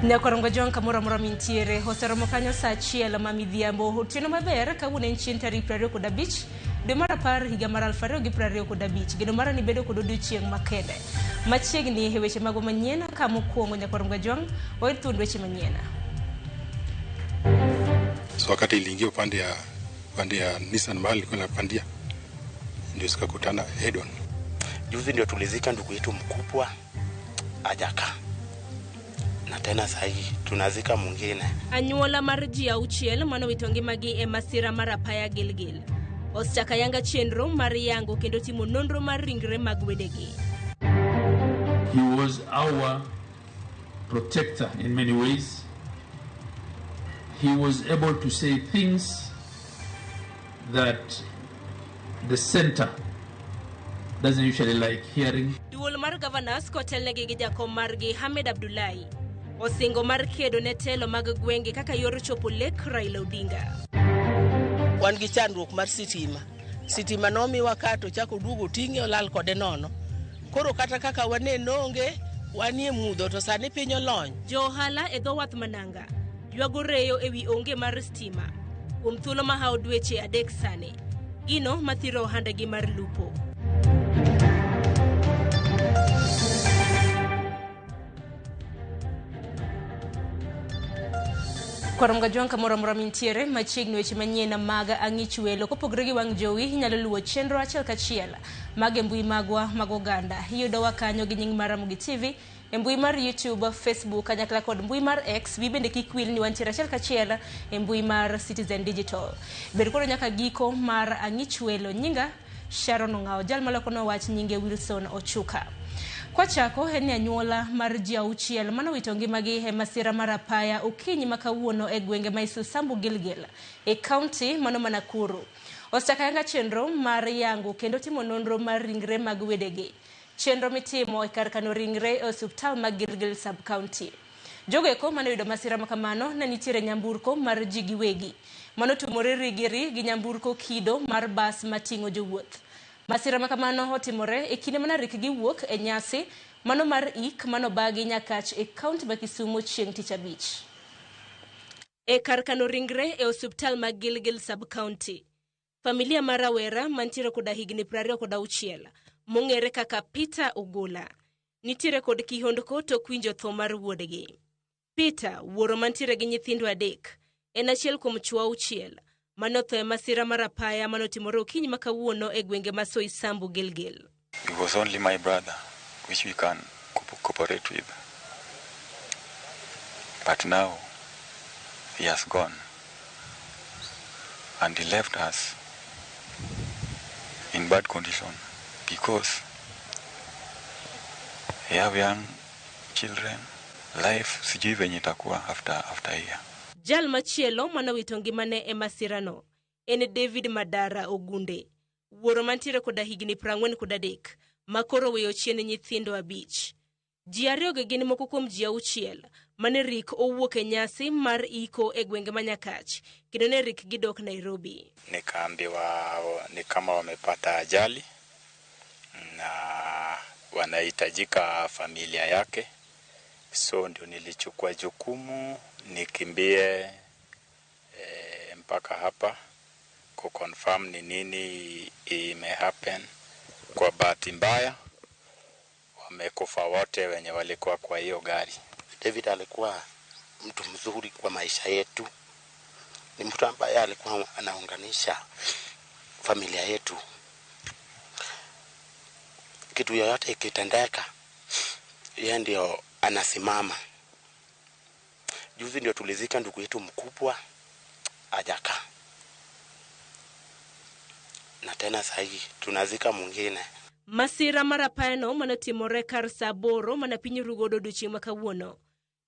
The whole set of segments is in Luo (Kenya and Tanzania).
Nyakorongo John kamoro amora mintiere oseromo kanyo saa achiel ma midhiambo. Otieno maber kawuono en chieng' tarik 25 dwe mar 10 higa mar 2025. Geno mara ni bedo kod odiochieng' makende. Machiegni e weche magwa manyien ka mokwongo Nyakorongo John wayud thuond weche manyien. So wakati iliingia upande ya Nissan mahali ilikuwa inapandia, ndio zikakutana head on. Juzi ndio tulizika ndugu yetu mkubwa ajakaa, na tena sahii tunazika mwingine. Anyuola mar ji auchiel manowito ngimagi e masira mar apaya Gilgil osechako ayanga chenro mar yango kendo timo nonro mar ringre mag wedegi. He was our protector in many ways. He was able to say things that the center doesn't usually like hearing. Duol mar governors kotelnegi gi jakom margi Hamed Abdullahi osingo mar kedo ne telo mag gwenge kaka yor chopo lek Raila Odinga. Wan gi chandruok mar sitima. Sitima nomiwa ka to chako duogo ting'e olal kode nono. Koro kata kaka waneno onge, wanie mudho to sani piny olony. Jo ohala e dho wath Mananga ywago reyo ewi onge mar stima kuom thuolo mahawo dweche 3 sani. Gino mathiro ohandagi mar lupo. Kwarom Gajwang' kamoro amora mintiere machiegni weche manyien mag ang'ich welo kopogore gi wang' jowi inyalo luwo chenro achiel kachiel mag e mbui magwa mag oganda. Iyudowa kanyo gi nying mar Ramogi TV e mbui mar YouTube, Facebook kanyakla kod mbui mar X. Wi bende kik wil ni wantiere achiel kachiel e mbui mar Citizen Digital. Bed koro nyaka giko mar ang'ich welo. Nyinga Sharon Ong'awo, jal malokono wach nyinge Wilson Ochuka. Kwachako en ni anyuola mar ji auchiel manowito ngimagi e masira mar apaya okinyi ma kawuono e gwenge ma Isusambu Gilgil e kaunti mano ma Nakuru. Osechako ayanga chenro mar yango kendo timo nonro mar ringre mag wedegi. Chenro mitimo e kar kano ringre e osiptal ma Gilgil sub-county. Jogo eko manoyudo masira ma kamano ne nitiere nyamburko mar ji giwegi manotumore rigiri gi nyamburko kido mar bas mating'o jowuoth. Masira ma kamano otimore e kinde mana rik giwuok e nyasi mano mar ik manobagi Nyakach e kaunti ma Kisumu chieng' tich abich. E kar kano ringre e osiptal ma Gilgil sub-county. Familia mar rawera mantiere koda higni 26 mong'ere kaka Peter Ogola nitiere kod kihondko tok winjo tho mar wuodgi. Peter, wuoro mantiere gi nyithindo 3, en achiel kuom chwo 6 manotho e masira mar apaya manotimore okinyi ma kawuono e gwenge ma Soisambu Gilgil. He was only my brother, which we can cooperate with. But now he has gone and he left us in bad condition because he have young children. Life sijui venye itakuwa after here. Jal machielo manowito ngimane e masirano en David Madara Ogunde, wuoro mantiere koda higni 43 ma koro weyo chien nyithindo 5. Ji ariyogi gin moko kuom ji 6 mane rik owuok e nyasi mar iko e gwenge ma Nyakach kendo ne rik gidok Nairobi. Nikaambiwa ni kama wamepata ajali na wanahitajika familia yake, so ndio nilichukua jukumu nikimbie mpaka hapa kuconfirm ni nini imehappen. Kwa bahati mbaya wamekufa wote wenye walikuwa kwa hiyo gari. David alikuwa mtu mzuri kwa maisha yetu, ni mtu ambaye alikuwa anaunganisha familia yetu. Kitu yoyote ikitendeka, yeye ndio anasimama. Juzi ndio tulizika ndugu yetu mkubwa ajakaa, na tena sahii tunazika mwingine. Masira mar apayano manotimore kar saa 8 mana piny Rugodo odiochieng' ma kawuono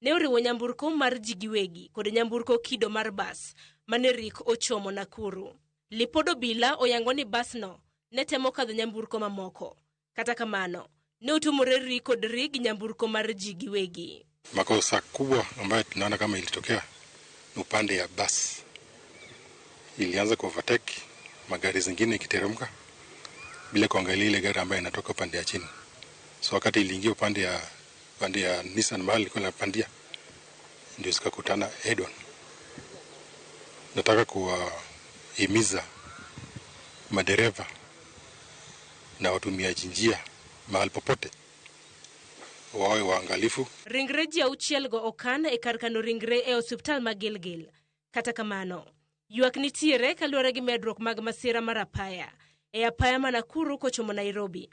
ne oriwo nyamburko mar ji giwegi kod nyamburko kido mar bas mane rik ochomo Nakuru. Lipod obila oyango ni basno ne temo kadho nyamburko mamoko. Kata kamano, ne otumore ri kod ri gi nyamburko mar ji giwegi. Makosa kubwa ambayo tunaona kama ilitokea ni upande ya bus. Ilianza kuovertake magari zingine ikiteremka bila kuangalia ile gari ambayo inatoka upande ya chini. So wakati iliingia upande ya Nissan mahali ilikuwa inapandia, ndio zikakutana head on. Nataka kuwahimiza madereva na watumiaji njia mahali popote wawe waangalifu. Ringre ji auchiel go okan e kar kano ringre e osiptal ma Gilgil. Kata kamano, ywak nitiere kaluwore gi medruok mag masira mar apaya e apaya ma Nakuru kochomo Nairobi.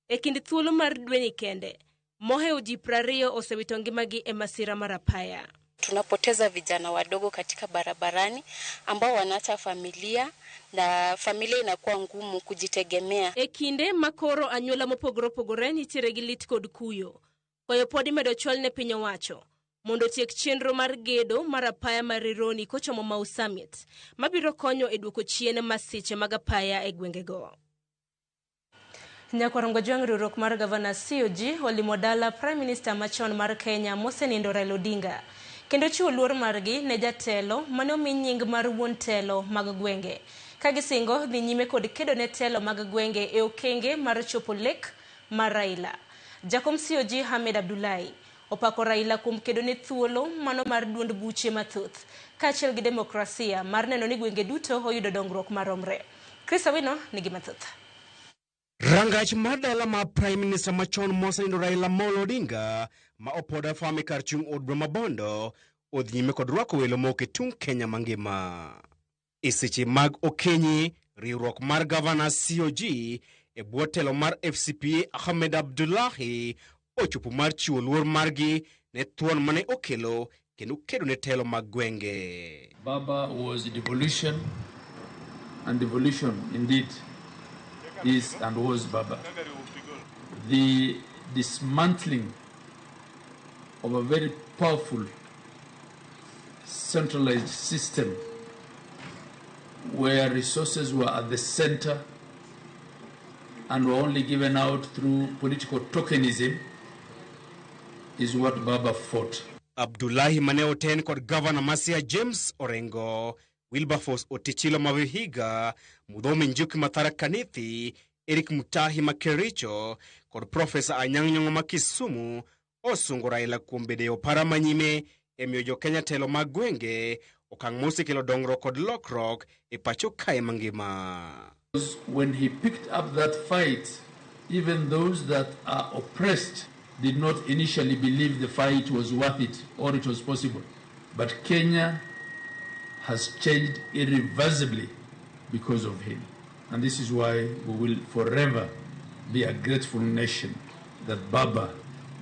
E kind thuolo mar dweni kende, mohewo ji 20 osewito ngimagi e masira mar apaya. Tunapoteza vijana wadogo katika barabarani ambao wanaacha familia na familia inakuwa ngumu kujitegemea. E kinde ma koro anyuola mopogore opogore nitiere gi lit kod kuyo, koyo pod imedo chwal ne piny owacho mondo otiek chenro mar gedo mar apaya mar Rironi kochomo Mau Summit, mabiro konyo e duoko chien masiche mag apaya e gwengego. Nyakwarongo jwang' riwruok mar Gavana COG olimo dala Prime Minister machon mar Kenya mosenindo Raila Odinga, kendo chiwo luor margi ne jatelo mane omi nying mar wuon telo mag gwenge, ka gisingo dhi nyime kod kedo ne telo mag gwenge e okenge mar chopo lek mar Raila. Jakom COG Hamed Abdullahi opako Raila kuom kedo ne thuolo mano mar duond buche mathoth kaachiel gi demokrasia mar neno ni gwenge duto oyudo dongruok maromre. Chris Awino nigi mathoth. Rangach mar dala ma Prime Minister machon mosenindo Raila Amolo Odinga ma opoda fami kar chung' od bura ma Bondo odhi nyime kod rwako welo moko e tung' Kenya mangima. E seche mag okinyi, riwruok mar Gavana COG e bwo telo mar FCPA Ahmed Abdullahi ochopo mar chiwo luor margi ne thuon mane okelo kendo kedo ne telo mag gwenge. Baba was devolution, and devolution indeed is and was Baba. The dismantling of a very powerful centralized system where resources were at the center and were only given out through political tokenism is what Baba fought. Abdullahi mane oten kod Gavana Masia James Orengo, Wilberforce Otichilo ma Vihiga, Muthomi Njuki ma Tharaka Nithi, Eric Mutahi ma Kericho kod Profesa Anyang' Nyong'o ma Kisumu osungo Raila kuom bedo e opara manyime e miyo jo-Kenya telo mag gwenge, okang' mosekelo dongruok kod lokruok e pacho kae mangima. When he picked up that fight, even those that are oppressed did not initially believe the fight was worth it or it was possible. But Kenya has changed irreversibly because of him. And this is why we will forever be a grateful nation that Baba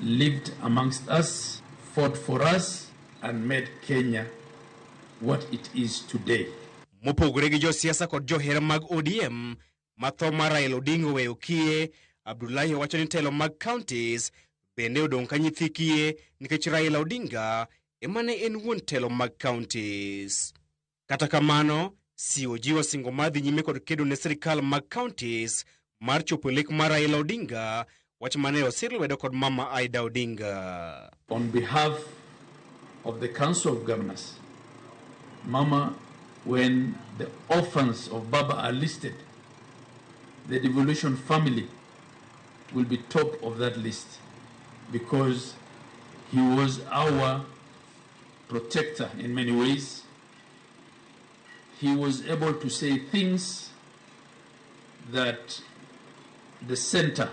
lived amongst us, fought for us, and made Kenya what it is today. Mopogore gi josiasa kod johera mag ODM ma tho mar Raila Odinga oweyo kiye, Abdullahi wacho ni telo mag counties bende odong' ka nyithi kiye nikech Raila Odinga ema ne en wuon telo mag counties. Kata kamano, COG osingo mar dhi nyime kod kedo ne sirikal mag counties mar chopo lek mar Raila Odinga, wach mane osir lwedo kod Mama Aida Odinga. On behalf of the Council of Governors, Mama, when the orphans of Baba are listed, the devolution family will be top of that list because he was our protector in many ways. He was able to say things that the center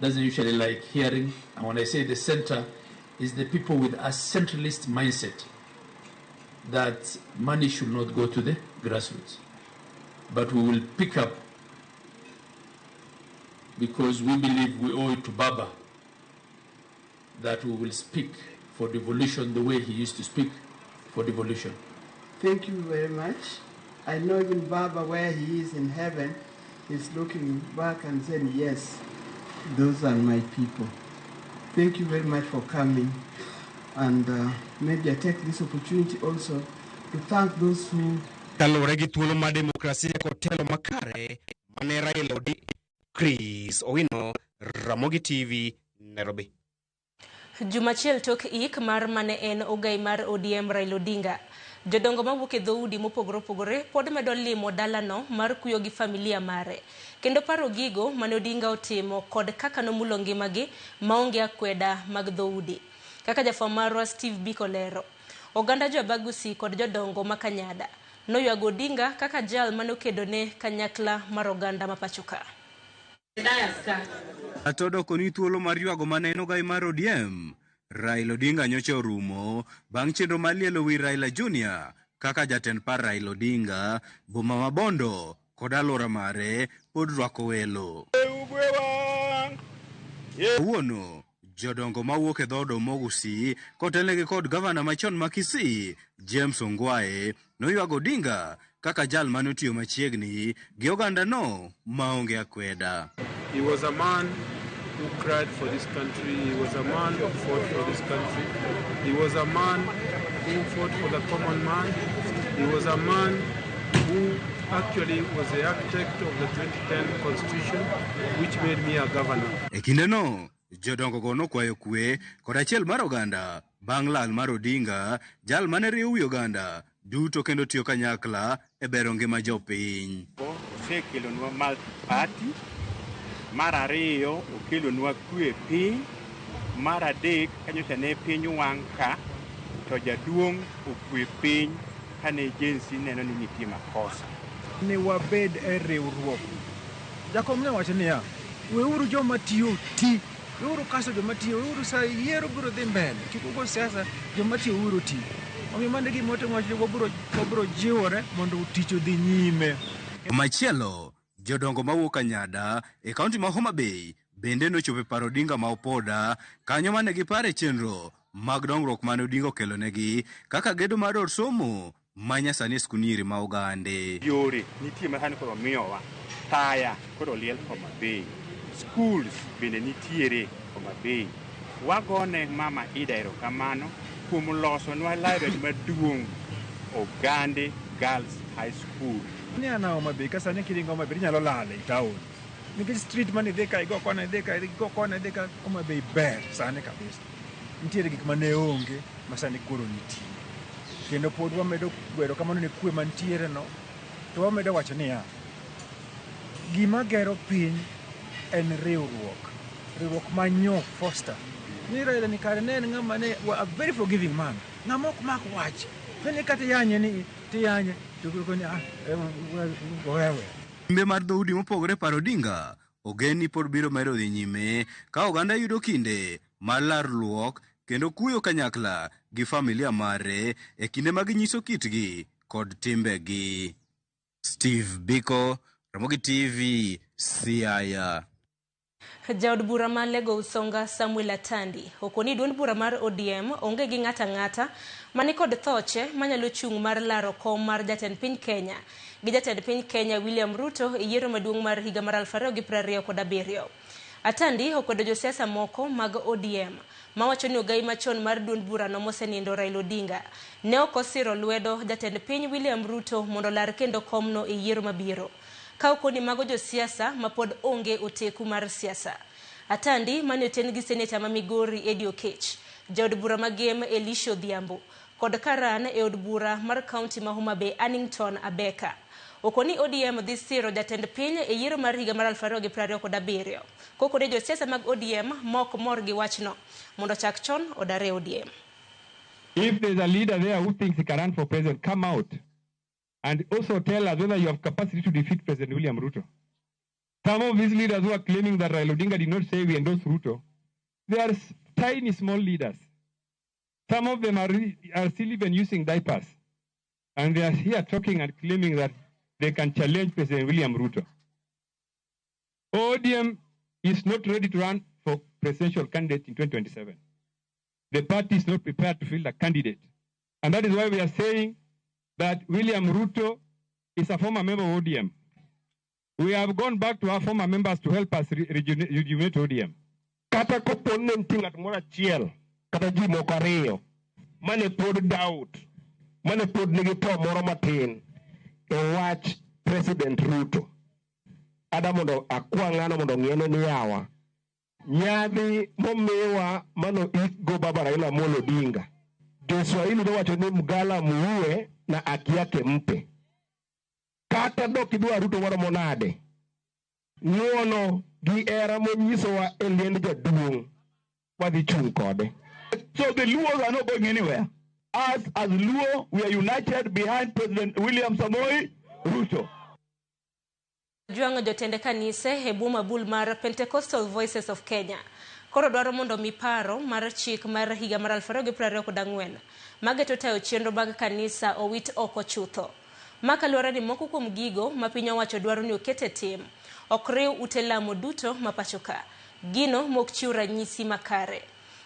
doesn't usually like hearing. And when I say the center, is the people with a centralist mindset that money should not go to the grassroots. But we will pick up because we believe we owe it to Baba that we will speak for devolution the way he used to speak for devolution. Thank you very much. I know even Baba, where he is in heaven, is looking back and saying, yes, those are my people. Thank you very much for coming. And maybe I take this opportunity also to thank those who... Kaluwore gi thuolo mar demokrasia kod telo makare mane Raila Odinga. Chris Owino, Ramogi TV, Nairobi. Jumachiel tok ik mar mane en ogai mar ODM Raila Odinga. Jodongo mawuok e dhoudi mopogore opogore pod medo limo dalano mar kuyo gi familia mare, kendo paro gigo mane Odinga otimo kod kaka nomulo ngimagi maonge akweda mag dhoudi. Kaka jafwambo marwa Steve Biko lero, oganda jo Abagusi kod jodongo ma Kanyada noywago Odinga kaka jal manokedo ne kanyakla mar oganda ma pacho ka. Atodoko ni thuolo mar ywago mane en ogai mar ODM Raila Odinga nyocha orumo bang' chenro mar lielo wi Raila Junior kaka jatend par Raila Odinga, boma ma Bondo kod alwora mare pod rwako welo. Kawuono jodongo mawuok e dhood Omogusii kotelnegi kod gavana machon ma Kisii James Ongwae noywago Odinga kaka jal mane otiyo machiegni gi ogandano maonge akweda. He was a man who cried for this country. He was a man who fought for this country. He was a man who fought for the common man. He was a man who actually was the architect of the 2010 constitution, which made me a governor. E kindeno, jodongo go nokwayo kwe kod achiel mar oganda bang' lal mar Odinga, jal mane riwo wi oganda duto kendo tiyo kanyakla e bero ngima jopiny. Osekelonwa multi-party. Mar ariyo, okelonwa kwe e piny. Mar adek, kanyocha ne piny wang' ka, to jaduong' okwe piny kane agency neno ni nitie makosa. Ni wabed e riwruok. Jakom ne wacho niya, weuru joma tiyo ti, weuru kaso joma tiyo, weuru sa yiero biro dhi mbele, kik ugo siasa, joma tiyo uru ti. Omiyo mano e gima watimo wacho ni wabiro jiwore mondo tich odhi nyime. Machielo, jodongo mawuok Kanyada e kaunti ma Homa Bay bende nochopo e paro Odinga ma Opoda kanyo mane gipare chenro mag dongruok mane Odinga okelonegi kaka gedo mar od somo ma nyasani e skund nyiri ma Ogande. Yore nitie ma sani koro miyowa, taya koro liel Homa Bay, schools bende nitiere Homa Bay. Wagone Mama Ida erokamano kuom losonwa library maduong' Ogande Girls High School. Ni an Homa Bay, ka sani kiringo Homa Bay inyalo lal e town. Nikech street mane idhi ka, igo kona, idhi ka, igo kona, idhi ka, Homa Bay ber sani kabisa. Nitiere gik mane onge ma sani koro nitie. Kendo pod wamedo goyo erokamano ne kwe mantiere no, to wamedo wacho niya, gima gero piny en riwruok. Riwruok manyo foster. Ni Raila ni kare ne en ng'ama ne a very forgiving man. Ng'ama ok mak wach. Ni kata yanye ni tiyanye to koni ah wewe. Limbe mar dhoudi mopogore paro Odinga ogen ni pod biro medo dhi nyime ka oganda yudo kinde mar larruok kendo kuyo kanyakla gi familia mare e kinde ma ginyiso kitgi kod timbegi. Steve Biko, Ramogi TV, Siaya. Jaod bura ma Lego Usonga Samuel Atandi okoni duond bura mar ODM onge gi ng'ata ang'ata mani kod thoche manyalo chung' mar laro kom mar jatend piny Kenya gi jatend piny Kenya William Ruto e yiero maduong' mar higa mar 2027. Atandi okwedo josiasa moko mag ODM mawacho ni ogai machon mar duond burano mosenindo Raila Odinga ne ok osiro lwedo jatend piny William Ruto mondo olar kendo komno e yiero mabiro. Ka okoni mago josiasa mapod onge oteku mar siasa. Atandi mane oten gi seneta ma Migori Eddie Okech, jaod bura ma Gem Elisha Odhiambo kod karan e od bura mar kaunti ma Homa Bay Annington Abeka. Okoni ODM dhi siro jatend piny e yiero mar higa mar 2027. Kokone josiasa mag ODM mok mor gi wachno mondo chak chon odare ODM. If there's a leader there who thinks he can run for president, come out and also tell us whether you have capacity to defeat President William Ruto. Some of these leaders who are claiming that Raila Odinga did not say we endorse Ruto, they are tiny, small leaders. Some of them are still even using diapers. And they are here talking and claiming that they can challenge President William Ruto. ODM is not ready to run for presidential candidate in 2027. The party is not prepared to field a candidate. And that is why we are saying that William Ruto is a former member of ODM. We have gone back to our former members to help us rejuvenate ODM. Kata kopo ne nitie ng'at moro achiel kata ji moko ariyo mane pod doubt, mane pod nigi to moro matin e wach President Ruto. Ada mondo akwa ng'ano mondo ong'iene ni yawa. Nyadhi momiwa mano ik go Baba Raila Amolo Odinga. Joswahili nowacho ni mgala muue na haki yake mpe. Kata dok idwa Ruto maromo nade, ng'uono gi hera monyisowa e liend jaduong' wadhi chung' kode. So the Luos are not going anywhere. Us as Luo, we are united behind President William Samoei Ruto. Jwang'o jotend kanise e boma bul mar Pentecostal Voices of Kenya koro dwaro mondo mi paro mar chik mar higa mar 2024 mageto tayo chenro mag kanisa owit oko chutho. Ma kaluwore ni moko kuom gigo ma piny owacho dwaro ni oket e tim ok riw ute lamo duto ma pacho ka, gino mok chiw ranyisi makare.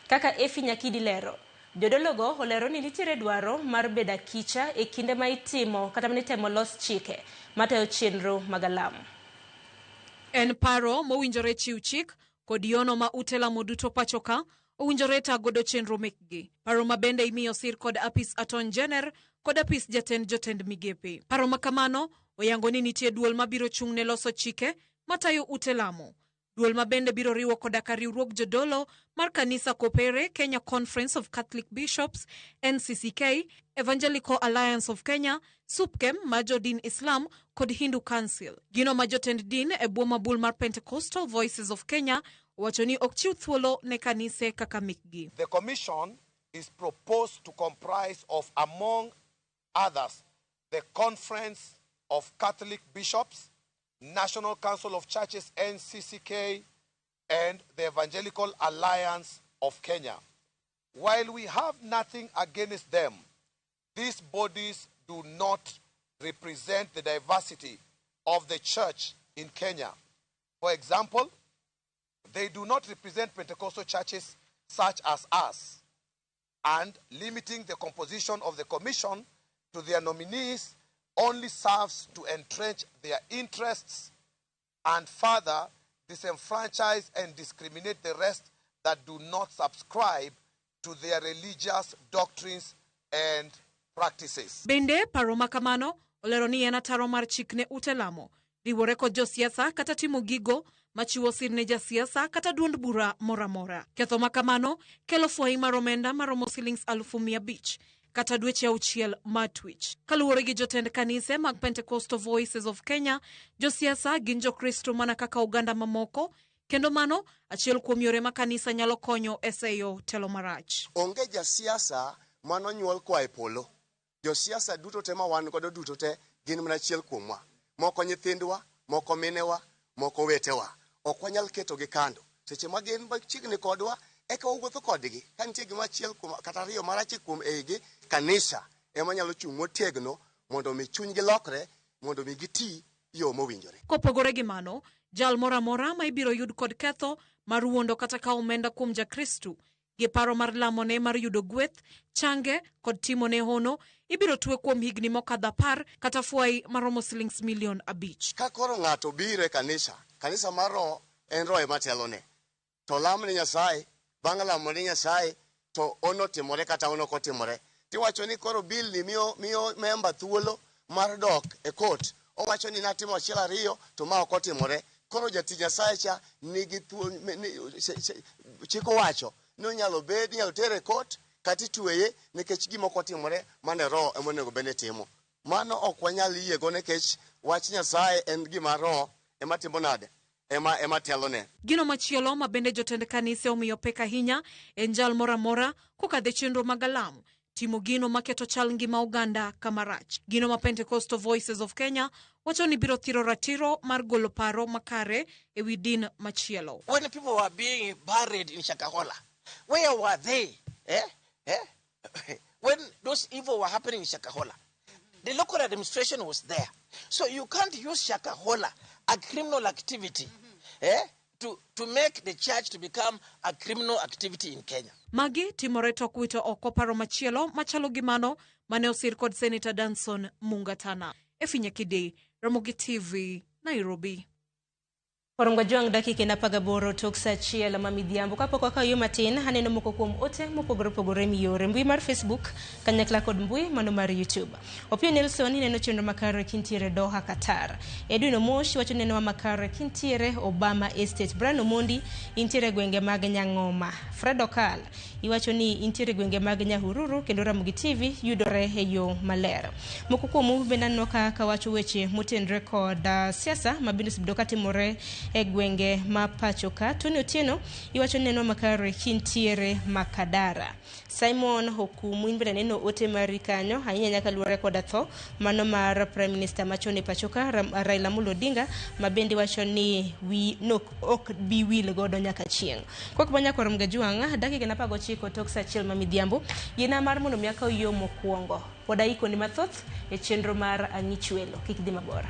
Kaka Effie Nyakidi lero, jodologo olero ni nitiere dwaro mar bedo akicha e kinde ma itimo kata ma itemo los chike matayo chenro mag alam. En paro mowinjore chiw chik kod yono ma ute lamo duto pacho ka owinjore ta godo chenro mekgi. Paro ma bende imiyo sir kod apis Aton Jenner kod apis jatend jotend migepe. Paro ma kamano oyango ni nitie duol mabiro chung' ne loso chike matayo ute lamo. Duol ma bende biro riwo koda ka riwruog jodolo mar kanisa Kopere, Kenya Conference of Catholic Bishops, NCCK, Evangelical Alliance of Kenya, SUPKEM ma jodin Islam kod Hindu Council. Gino ma jotend din e bwo mabul mar Pentecostal Voices of Kenya owacho ni ok chiw thuolo ne kanise kaka mekgi. The commission is proposed to comprise of, among others, the Conference of Catholic Bishops, National Council of Churches, NCCK, and the Evangelical Alliance of Kenya. While we have nothing against them, these bodies do not represent the diversity of the church in Kenya. For example, they do not represent Pentecostal churches such as us, and limiting the composition of the commission to their nominees only serves to entrench their interests and further disenfranchise and discriminate the rest that do not subscribe to their religious doctrines and practices. Bende paro ma kamano olero ni en ataro mar chik ne ute lamo, riwore kod josiasa kata timo gigo machiwo sir ne jasiasa kata duond bura moro amora. Ketho ma kamano kelo fwai mar omenda maromo silings 500,000 kata dweche 6 mar twech. Kaluwore gi jotend kanise mag Pentecostal Voices of Kenya, josiasa gin jokristo mana kaka oganda mamoko, kendo mano achiel kuom yore ma kanisa nyalo konyo e seyo telo marach. Onge jasiasa manonyuol koa e polo. Josiasa duto te ma wan godo duto te gin mana achiel kuomwa. Moko nyithindwa, moko minewa, moko wetewa. Ok wanyal ketogi kando. Seche ma gin machiegni kodwa, eka wawuotho kodgi. Ka nitie gima achiel kuom kata ariyo marach kuom eigi, kanisa ema nyalo chung' motegno mondo mi chunygi lokre, mondo mi giti yo mowinjore. Kopogore gi mano, jal moro amora ma ibiro yud kod ketho mar wuondo kata kawo omenda kuom jakristu gi paro mar lamone mar yudo gweth, change kod timone hono, ibiro twe kuom higni mokadho 10 kata fwai maromo silings 5 million. Ka koro ng'ato biro e kanisa, kanisa mar roho en roho ema telone. To lam ne Nyasaye, bang' lamo ne Nyasaye to ono timore kata ono ok otimore. Tiwacho ni koro bill ni miyo memba thuolo mar dok e court. Owacho ni natimo achiel ariyo to ma ok otimore. Koro jatich Nyasaye cha nigi thuolo, chik owacho ni onyalo bed, inyalo tere e court kata itweye nikech gima ok otimore mane roho ema onego bed ni timo. Mano ok wanyal yiego nikech wach Nyasaye en gima roho ema timo nade? Ema telone. Gino machielo ma bende jotend kanise omiyo pek ahinya en jal moro amora kokadho e chenro mag alam, timo gino maketo chal ngima oganda kama rach. Gino ma Pentecostal Voices of Kenya wacho ni biro thiro ratiro mar golo paro makare e wi din machielo. When people were being buried in Shakahola, where were they? When those evil were happening in Shakahola, the local administration was there. So you can't use Shakahola, a criminal activity, to make the church to become a criminal activity in Kenya. Magi timore tok wito oko paro machielo machalo gi mano mane osir kod Senator Danson Mungatana. Effie Nyakidi, Ramogi TV, Nairobi. Korongo jwang' dakika en 18 tok saa 1 ma midhiambo. Kapok wakawo yo matin, aneno moko kuom ote mopogore opogore miyore mbui mar Facebook kanyakla kod mbui mano mar YouTube. Opiyo Nelson ineno chenro makare kintiere Doha, Qatar. Edwin Omosh wacho neno makare kintiere Obama Estate. Brian Omondi intiere gwenge mag Nyang'oma. Fred Okal iwacho ni intiere gwenge mag Nyahururu kendo Ramogi TV yudore e yo maler. Moko kuomu bende aneno ka kawacho weche motenre kod siasa ma bende osebedo katimore e gwenge ma pacho ka. Tony Otieno iwacho ni neno makare kintiere Makadara. Simon Okumu in bende neno ote mari kanyo ahinya nyaka luwore koda tho mano mar Prime Minister machon e pacho ka Raila Amolo Odinga ma bende wacho ni wi nok ok bi wil godo nyaka chieng'. Kok manyako rom gajuang' dakika 19 tok saa 1 ma midhiambo yina mar mondo mi akaw yo mokwongo. Pod aikoni mathoth e chenro mar Ang'ichwelo. Kik dhi mabor.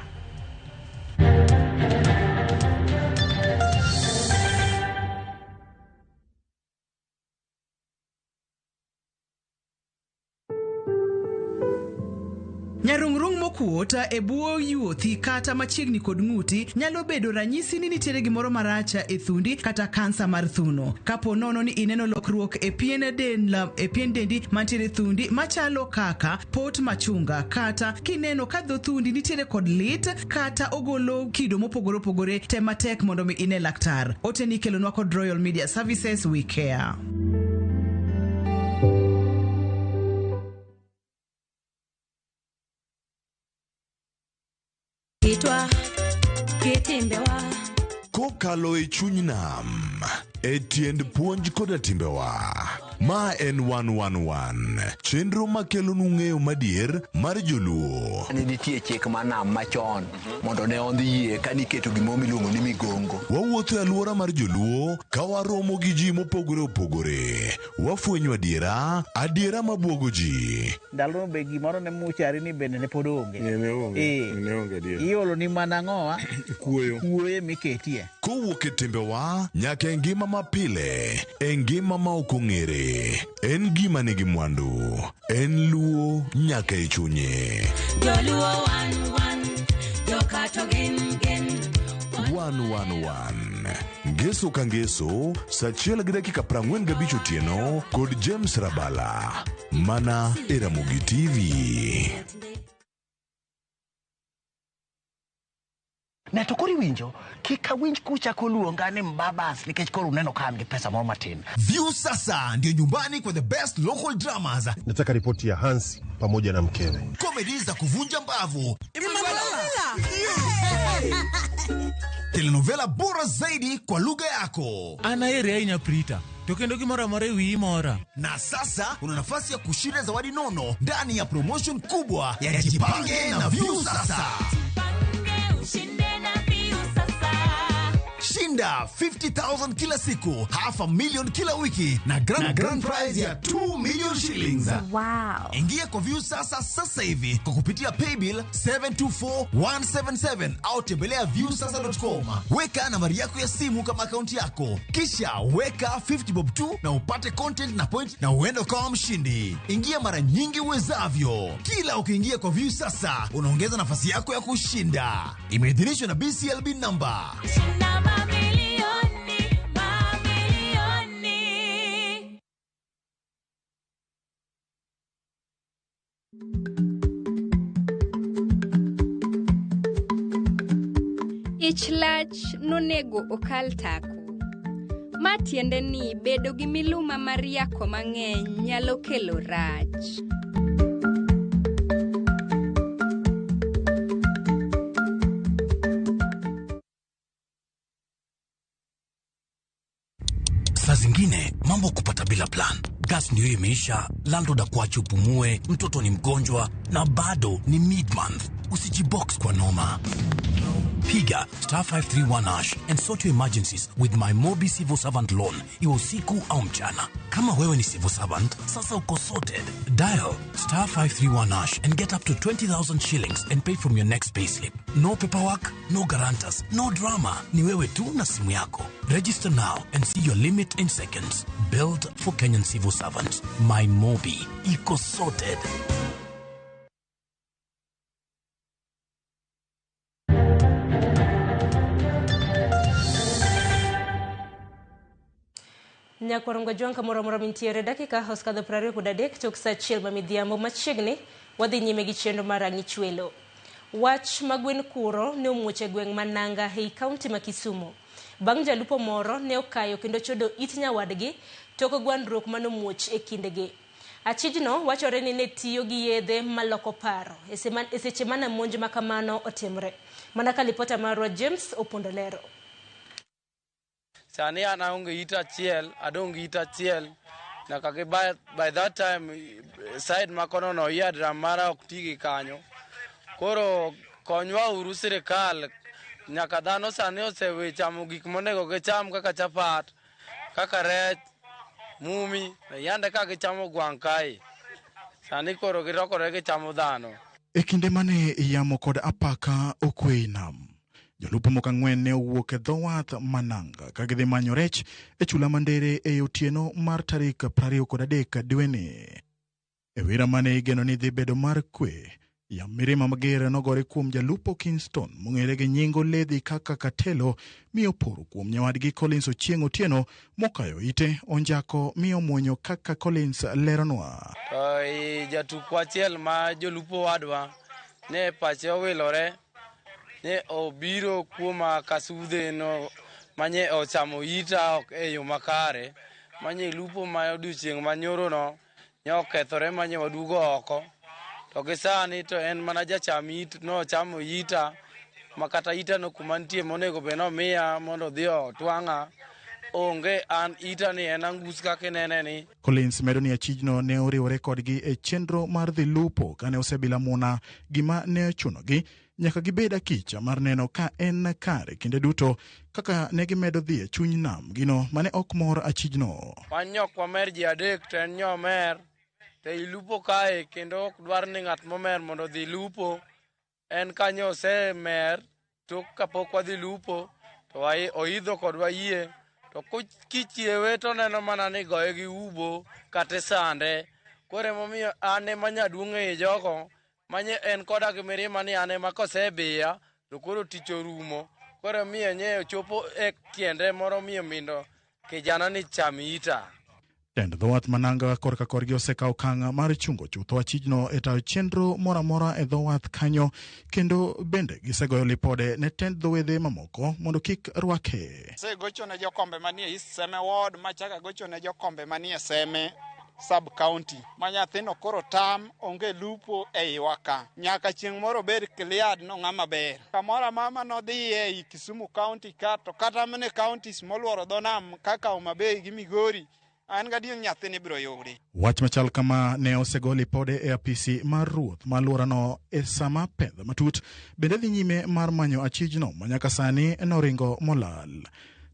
Nyarung'rung' mokuot e bwo yuothi kata machiegni kod ng'uti nyalo bedo ranyisi ni nitiere gimoro marach e thundi kata kansa mar thuno. Kapo nono ni ineno lokruok e pien del e pien dendi mantiere thundi machalo kaka pot machunga kata kineno ka dho thundi nitiere kod lit kata ogolo kido mopogore opogore, tem matek mondo mi ine laktar. Oteni ikelonwa kod Royal Media Services, we care. Kitwa, kitimbewa. Kokalo e chuny nam, e tiend puonj koda timbewa. Ma en 111, chenro makelonu ng'eyo madier mar joluo. Ne nitie chik mar nam machon mondo ne ondhi yie ka niketo gimoro miluongo ni migongo. Wawuotho e alwora mar joluo ka waromo gi ji mopogore opogore. Wafwenyo adiera, adiera mabuogo ji. Ndalono be gimoro ne muchari ni bende ne pod onge. Ne onge, Eh. ne onge adier. Iolo ni mana ang'owa? Kuoyo. Kuoyo miketie. Kowuok e timbewa nyaka e ngima mapile, e ngima ma ok ong'ere. En gima nigi mwandu, en luo nyaka e chunye. Joluo wan wan, jokato gin gin. 111 Ngeso ka ngeso, saa achiel gi dakika 45 otieno kod James Rabala, mana e Ramogi TV. Ne to koro iwinjo, kik awinj kuchako luonga ni mbabas nikech koro uneno ka an gi pesa moro matin. View sasa ndio nyumbani kwa the best local dramas, Nataka ripoti ya Hansi pamoja na mkewe. Comedy za kuvunja mbavu, telenovela bora zaidi kwa lugha yako. An aheri ahinya Prita, to kendo gimoro amora e wiyi mora. Na sasa una nafasi ya kushinda zawadi nono ndani ya promotion kubwa ya Jipange na View Sasa. Ushinde na View sasa. Shinda 50,000 kila siku, half a million kila wiki na grand prize ya 2 million shillings. Wow. Ingia kwa View Sasa sasa hivi kwa kupitia paybill 724177 au tembelea viewsasa.com. Weka nambari yako ya simu kama akaunti yako, kisha weka 50 bob tu na upate content na point na uende ukawa mshindi. Ingia mara nyingi uwezavyo. Kila ukiingia kwa View Sasa unaongeza nafasi yako ya kushinda. Imeidhinishwa na BCLB number Shinda mamilioni, mamilioni. Ich lach nonego okal tako. Ma tiende ni bedo gi miluma mar yako mang'eny nyalo kelo rach. Saa zingine mambo kupata bila plan. Gas ndio hiyo imeisha, landlord akuache upumue, mtoto ni mgonjwa na bado ni mid month. Usijibox kwa noma. Piga star 531 hash and sort your emergencies with my Mobi Civil Servant Loan, iwe usiku au mchana. Kama wewe ni civil servant, sasa uko sorted. Dial star 531 hash and get up to 20,000 shillings and pay from your next payslip. No paperwork, no guarantors, no drama. Ni wewe tu na simu yako. Register now and see your limit in seconds. Built for Kenyan civil servants. My Mobi. Iko sorted. Nyakwarom Gajwang' kamoro amora mintiere dakika osekadho 23 tok saa achiel ma midhiambo machiegni wadhi nyime gi chenro mar Ang'ichwelo. Wach ma gwen kuro ne omuoch e gweng' ma Nanga ei kaunti ma Kisumu. Bang' jalupo moro ne okayo kendo chodo it nyawadgi tok gwandruok manomuoch e kindgi. Achijno wachore ni ne tiyo gi yedhe maloko paro e seche mane monj ma kamano otimre. Mana ka lipota marwa James Opondo lero. Sani an aonge ita achiel, adong' gi ita achiel. Nyaka gi by that time side ma kono no eardrum mara ok ti gi kanyo. Koro konywa uru sirikal, nyaka dhano sani osewe chamo gik monego gicham kaka chapat, kaka rech, mumi, yande ka gichamo gwang' kae. Sani koro girokore gichamo dhano. E kinde mane yamo kod apaka okwe e nam, jolupo moko ang'wen ne owuok e dho wath Mananga ka gidhi manyo rech e chula ma Ndere e otieno mar tarik 23 dweni. E wira mane igeno ni dhi bedo mar kwe, yam mirima mager nogore kuom jalupo Kingston mong'ere gi nying oledhi kaka Katelo mi oporo kuom nyawadgi Collins Ochieng' Otieno mokayo ite onjako mi omuonyo kaka Collins leronwa. To i jatukwa achiel ma jolupo wadwa ne pache owilore ne obiro kuoma kasudhe no manye ochamo ita ok e yo makare manye lupo ma odiochieng' manyoro no ne okethore manye waduogo oko. To gi sani to en mana jacham it nochamo ita ma kata ita no kuma nitie monego bed nomiya mondo odhi otwang'a onge an ita ni en angus kaka inene ni. Collins medo ni achijno ne oriwore kodgi e chenro mar dhi lupo kane osebila muna gima ne ochunogi nyaka gibed akicha mar neno ka en kare kinde duto kaka ne gimedo dhi e chuny nam gino mane ok mor achijno. Wan nyok wamer ji adek to en nyomer to ilupo kae kendo ok dwar ni ng'at momer mondo odhi lupo. En kanyo osemer tok kapok wadhi lupo to oidho kodwa yie to kichiewe to oneno mana ni goye gi ubo kata isande. Koro emomiyo an ema nyaduong' ei jogo manye en koda gi mirima ni an ema kosebiya to koro tich orumo. Koro emiyo nye ochopo e tiende moro miyo mindo kijana ni cham ita. Tend dho wath Mananga korka korgi osekawo okang' mar chungo chutho achijno e tayo chenro moro amora e dho wath kanyo kendo bende gisegoyo lipode ne tend dho wedhe mamoko mondo kik rwake. Asegocho ne jokombe manie East Seme Ward, machako agocho ne jokombe manie Seme sub county ma nyathino koro tam onge lupo e iwa ka nyaka chieng' moro obed cleared no ng'ama ber kamoro amama nodhiye ei Kisumu county ka to kata mana counties moluoro dho nam kaka Homa Bay gi Migori an gadier nyathini ibiro yudi. Wach machal kama ne osego lipode e apisi mar ruoth ma alworano e sama pedha matut bende dhi nyime mar manyo achijno ma nyaka sani noringo molal.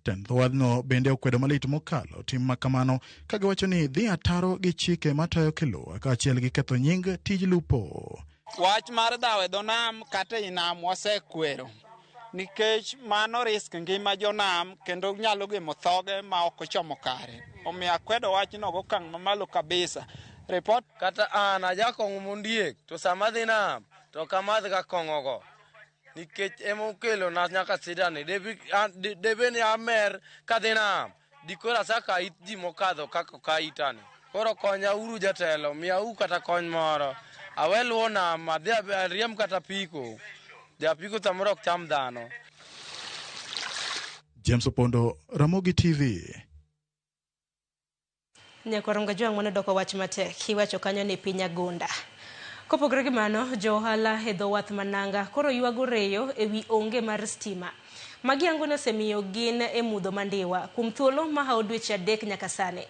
Tend dho wadhno bende okwedo malit mokalo tim ma kamano ka giwacho ni dhi ataro gi chike matayo kelo kaachiel gi ketho nying tij lupo. Wach mar dhawo e dho nam kata ei nam wasekwero nikech mano risk ngima jonam kendo nyalo gemo thoge ma ok ochomo kare. Omiyo akwedo wachno gokang' mamalo kabisa. Report kata an ajakong'o mondiek to sama adhi nam to ok amadh ga kong'o go nikech emokelo na nyaka sida ni debe ni amer kadhi nam dikoro asaka it ji mokadho kaka oka itani. Koro konya uru jatelo, miya u kata kony moro. Awe luwo nam, adhi ariemb kata piko. Japiko samoro ok cham dhano. James Opondo, Ramogi TV. Nyakwar Jwang' mano doko wach matek. Iwacho kanyo ni piny agunda. Kopogore gi mano, jo ohala e dho wath Mananga koro ywago reyo e wi onge mar stima. Magi ango osemiyo gin e mudho mandiwa kuom thuolo mahawo dweche 3 nyaka sani.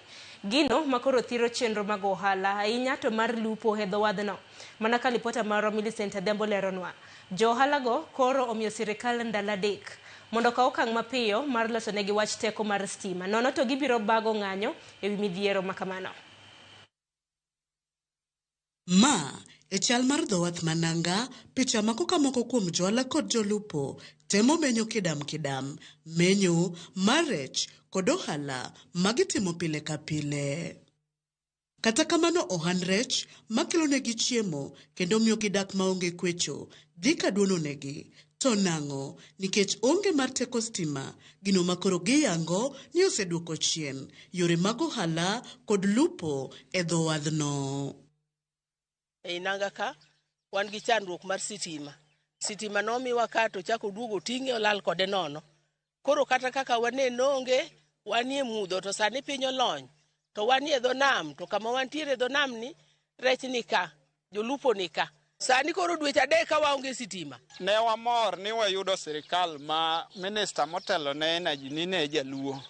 Gino makoro thiro chenro mag ohala ahinya to mar lupo e dho wadhno. Mana ka lipota marwa Millicent Adhiambo leronwa. Jo ohalago koro omiyo sirikal ndalo 3 mondo okaw okang' mapiyo mar loso negi wach teko mar stima. Nono to gibiro bago ng'anyo e wi midhiero makamano. Ma e chal mar dho wath Mananga, picha mako ka moko kuom johala kod jolupo temo menyo kidam kidam, menyo mar rech kod ohala magitimo pile ka pile. Kata kamano ohand rech makelo negi chiemo kendo miyo gidak maonge kwecho dhi ka duono negi. To nang'o? Nikech onge mar teko stima, gino makoro giyango ni oseduoko chien yore mag ohala kod lupo e dho wadhno. Ei nanga ka wan gi chandruok mar sitima. Sitima nomiwa ka to chako duogo ting'e olal kode nono. Koro kata kaka waneno onge, wanie mudho to sani piny olony. To wanie dho nam, to kama wantiere dho nam ni, rech ni ka, jolupo ni ka. Sani koro dweche 3 ka waonge sitima. Ne wamor ni wayudo sirikal ma minista motelo ne energy ni ne jaluo.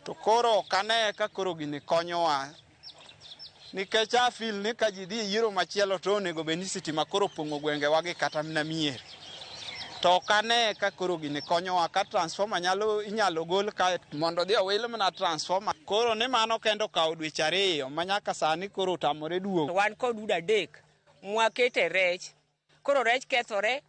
To koro ok ane ka koro gini konyowa. Nikech a feel ni ka ji dhi e yiero machielo to onego bed ni sitima koro opong'o gwengewa gi kata mana mier. To ok ane ka koro gini konyowa ka transformer nyalo inyalo gol kae mondo odhi owil mana transformer. Koro ni mano kendo okawo dweche 2 ma nyaka sani koro otamore duogo. Wan kod udi 3 mwakete rech. Koro rech kethore,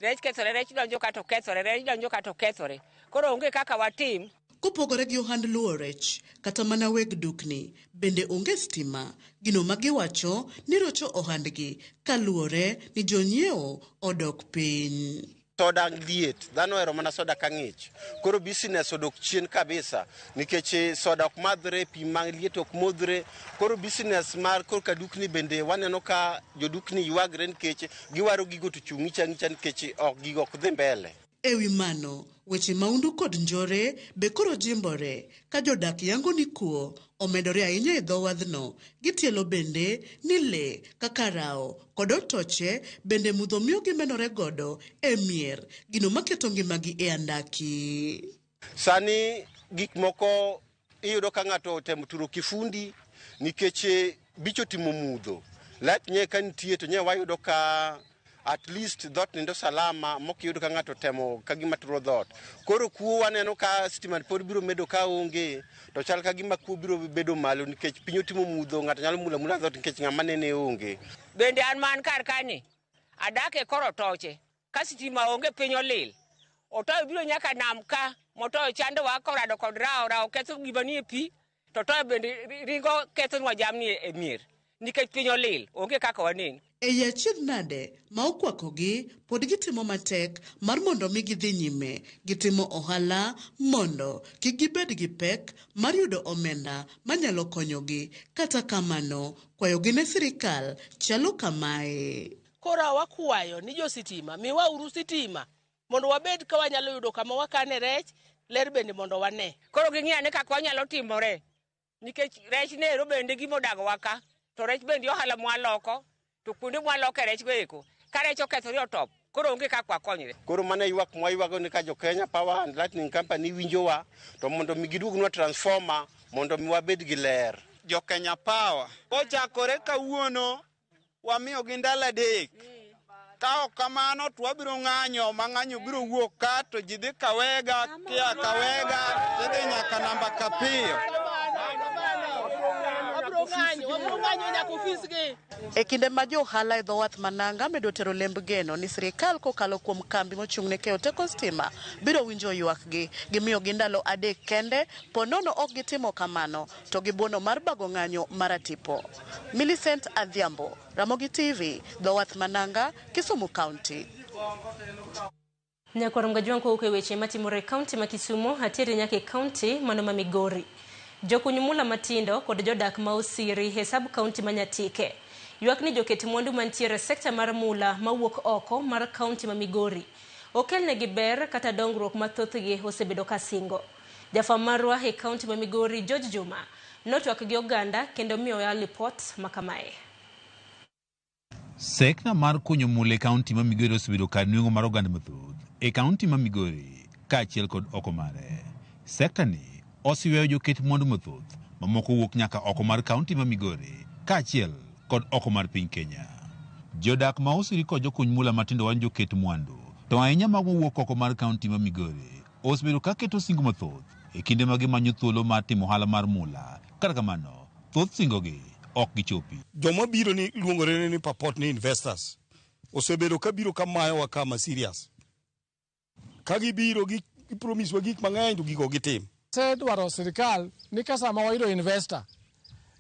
rech kethore, rech donjo kata okethore, rech donjo kata okethore. Koro onge kaka watim. Kopogore gi ohand luwo rech, kata mana weg dukni bende onge stima, gino ma giwacho ni rocho ohandgi kaluwore ni jonyiewo odok piny. Soda liet, dhano ohero mana soda ka ng'ich. Koro business odok chien kabisa nikech soda ok madhre, pi ma liet ok modhre. Koro business mar korka dukni bende waneno ka jodukni ywagre nikech giwaro gigo to chung' ng'icha ng'icha nikech ok gigo ok dhi mbele. Ewi mano, weche maundu kod njore be koro jimbore ka jodak yango ni kuo omedore ahinya e dho wadhno. Gitielo bende ni le kaka rao kod otoche bende mudho miyo gimenore godo e mier, gino maketo ngimagi e andaki. Sani gik moko iyudo ka ng'ato otemo turo kifundi nikech bicho timo mudho. Light nye ka nitie to nye wayudo ka at least dhot nindo salama mok iyudo ka ng'ato temo ka gima turo dhot. Koro kuo waneno ka stima pod biro medo ka onge to chal ka gima kuo biro bedo malo nikech piny otimo mudho, ng'ato nyalo mula mula dhot nikech ng'ama nene onge. Bende an man kar kani adak e kor otoche ka sitima onge piny olil. Otoyo biro nyaka nam ka motoyo chandowa korado kod rao, rao ketho gima nie pi to toyo bende ringo kethonwa jamni e mier nikech piny olil, onge kaka wanen. E achiedh nade ma okwakogi pod gitimo matek mar mondo mi gidhi nyime gitimo ohala mondo kik gibed gi pek mar yudo omenda manyalo konyogi. Kata kamano, kwayogi ne sirikal chalo kamae. Koro wakwayo ni jo sitima, miwauru sitima mondo wabed ka wanyalo yudo kama wakane rech, ler bende mondo wane. Koro ging'i ane kaka wanyalo timore nikech rech nero bende gimodagowa ka, to rech bende ohala mwaloko, to kuonde mwaloke rech go eko ka rech okethore otop, koro onge kaka wakonyre. Koro mano e ywak mwaywago ni ka jo Kenya Power and Lighting Company winjowa to mondo mi giduognwa transformer mondo mi wabed gi ler. Jo Kenya Power kochakore kawuono wamiyogi ndalo 3. Ka ok kamano to wabiro ng'anyo ma ng'anyo biro wuok ka to ji dhi Kawega, kia Kawega tidhi nyaka namba Kapiyo. Wabiro ng'anyo nyaka ofisgi. E kinde ma jo ohala e dho wath Mananga medo tero lemb geno ni sirikal kokalo kuom kambi mochung' ne keyo teko stima biro winjo ywakgi. Gimiyogi ndalo 3 kende, po nono ok gitimo kamano to gibuono mar bago ng'anyo maratipo. Millicent Adhiambo, Ramogi TV, dho wath Mananga, Kisumu County. Nyakwar Mgajwang' kowuok e weche matimore e kaunti ma Kisumu, atiere nyaka e kaunti mano ma Migori. Jokuny mula matindo kod jodak ma osiri e sub kaunti ma Nyatike ywak ni joket mwandu mantiere e sekta mar mula mawuok oko mar kaunti ma Migori okelnegi ber kata dongruok ma thothgi osebedo ka singo. Jafwamb marwa e kaunti ma Migori George Juma notwak gi oganda kendo miyowa lipot makamae. Sekta mar kunyo mula e kaunti ma Migori osebedo kar nweng'o mar oganda mathoth e kaunti ma Migori kaachiel kod oko mare. Sekta ni oseweyo joket mwandu mathoth mamoko wuok nyaka oko mar kaunti ma Migori kaachiel kod oko mar piny Kenya. Jodak ma osiri kod jokuny mula matindo wan joket mwandu to ahinya mago mowuok oko mar kaunti ma Migori osebedo ka keto singo mathoth e kinde ma gimanyo thuolo mar timo ohala mar mula. Kata kamano, thoth singogi ok gichopi. Joma biro ni luongore ni purport ni investors osebedo ka biro ka mayowa kama serious. Ka gibiro gi promise wa gik mang'eny to gigo gitim. Dwaro sirikal ni ka sama wayudo investor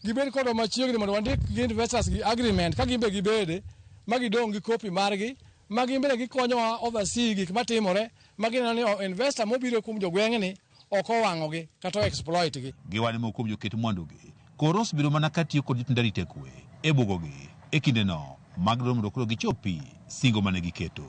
gibed kodwa machiegni mondo wandik gi investors gi agreement ka gimbe gibede ma gidong' gi kopi margi ma gin bende gikonyowa oversee gik matimore ma gineno ni investor mobiro kuom jogweng'ni ok owang'ogi kata exploit gi. Giwani moko kuom joket mwandugi koro osebedo mana ka tiyo kod jotend arita kwe e bugogi e kindeno mag dwaro mondo koro gichopi singo mane giketo.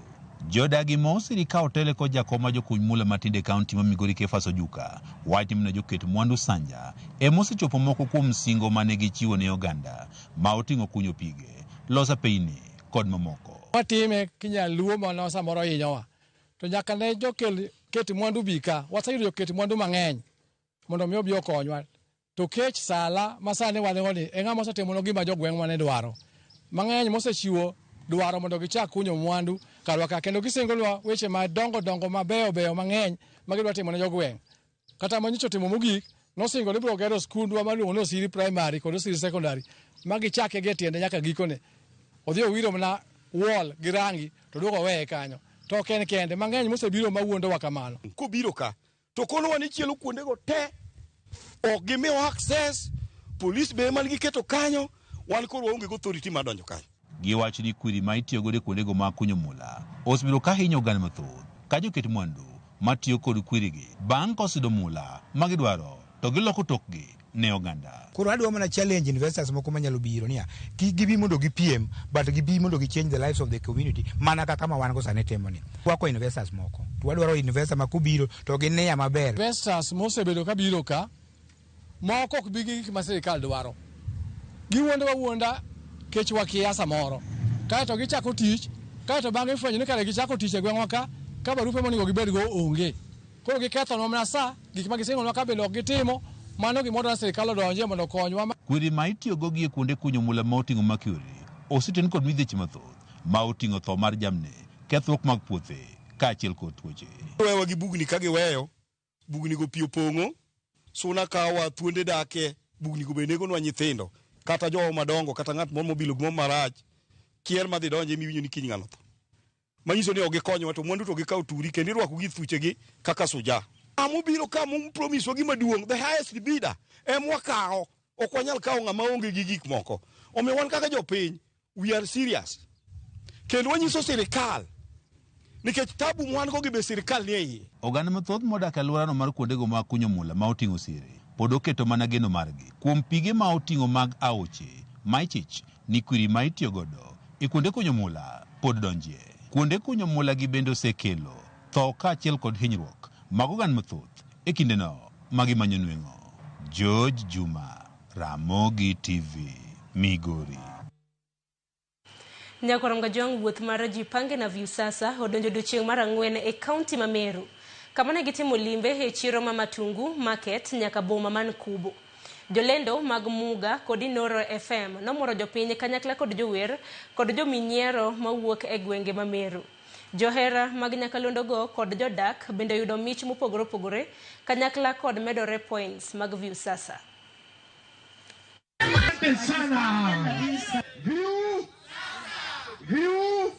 Jodagi ma osiri ka otele kod jakom ma jokuny mula matindo e kaunti ma Migori Kefas Ojuka wacho ni joket mwandu Sanja ema osechopo moko kuom singo mane gichiwo ne oganda ma oting'o kunyo pige, loso apeyni kod mamoko. Watime kinyaluo mano samoro hinyowa to nyaka ne jokel ket mwandu bi ka, waseyudo joket mwandu mang'eny. Mondo mi obi okonywa. To kech sala ma sani wan go ni e ng'ama osetimonu gima jogweng'wa ne dwaro. Mang'eny mosechiwo dwaro mondo gichak kunyo mwandu karwa ka kendo gisingonwa weche madongo dongo mabeyo beyo mang'eny ma gidwa timo ne jogweng'. Kata manyocha otimo mogik, nosingo ni biro gero skundwa maluongo ni Osiri Primary kod Osiri Secondary ma gichake gi e tiende nyaka gikone. Odhi owiro mana wall gi rangi to duogo oweye kanyo. To ok en kende, mang'eny mosebiro mawuondowa kamano. Kobiro ka to konowa ni chielo kuondego te ok gimiwa access, polis be ema giketo kanyo, wan koro waonge gi authority mar donjo kanyo. Giwacho ni kwiri ma itiyogodo e kuondego mag kunyo mula osebedo ka hinyo oganda mathoth ka joket mwandu matiyo kod kwirigi bang' koseyudo mula ma gidwaro to giloko tokgi ne oganda. Koro adwa mana challenge investors moko manyalo biro niya, kik gibi mondo gipiem, but gibi mondo gi change the lives of the community mana kaka ma wan go sani timo ni. Wako investors moko. To wadwaro investor ma kobiro to gi nia maber. Investors mosebedo ka biro ka, moko ok bi gi gik ma sirikal dwaro. Giwuondowa wuonda kech wakia samoro. Kaeto gichako tich, kaeto bang'e ifwenyo ni kare gichako tich e gweng'wa ka, ka barupe monego gibedgo onge. Koro gikethonwa mana sa, gik ma gisingonwa ka bende ok gitimo, mano gima wadwaro ni sirikal odonje mondo okonywa. Kwiri ma itiyogo gi e kuonde kunyo mula ma oting'o mercury oseten kod midhieche mathoth ma oting'o tho mar jamni, kethruok mag puothe kaachiel kod tuoche. Wewa gi bugni ka giweyo, bugni go pi opong'o, suna kawa, thuonde dake, bugni go be negonwa nyithindo, kata jowa madongo, kata ng'at moro mobilo gimoro marach, kier madhi donje miwinjo ni kiny ng'ano tho. Manyiso ni ok gikonyowa to mwandu to gikawo turi kendo irwako gi thuchegi kaka suja. Ng'ama ka promise gima duong', the highest bidder, em wakawo. Ok wanyal kawo ng'ama onge gi gik moko. Omiyo wan kaka jopiny, we are serious. Kendo wanyiso sirikal, nikech tabu mwan go gi be sirikal nie iye. Oganda mathoth modak e alworano mar kuondego mag kunyo mula ma oting'o siri pod oketo mana geno margi kuom pige ma oting'o mag aoche ma ichich ni kwiri ma itiyogodo e kuonde kunyo mula pod donjie. Kuonde kunyo mula gi bende osekelo tho kaachiel kod hinyruok mag oganda mathoth e kindeno ma gimanyo nweng'o. George Juma, Ramogi TV, Migori. Nyakwar Mgajwang' wuoth mar Jipange na Viusasa odonjo odiechieng' mar ang'wen e kaunti ma Meru, kama ne gitimo limbe e chiro ma Matungu Market nyaka boma man Kubo. Jolendo mag Muga kod Inoro FM nomoro jopiny kanyakla kod jower kod jominyiero mawuok e gwenge ma Meru. Johera mag nyakalondo kod jodak bende oyudo mich mopogore opogore kanyakla kod medore points mag Viusasa. Sana. Viu. Viu.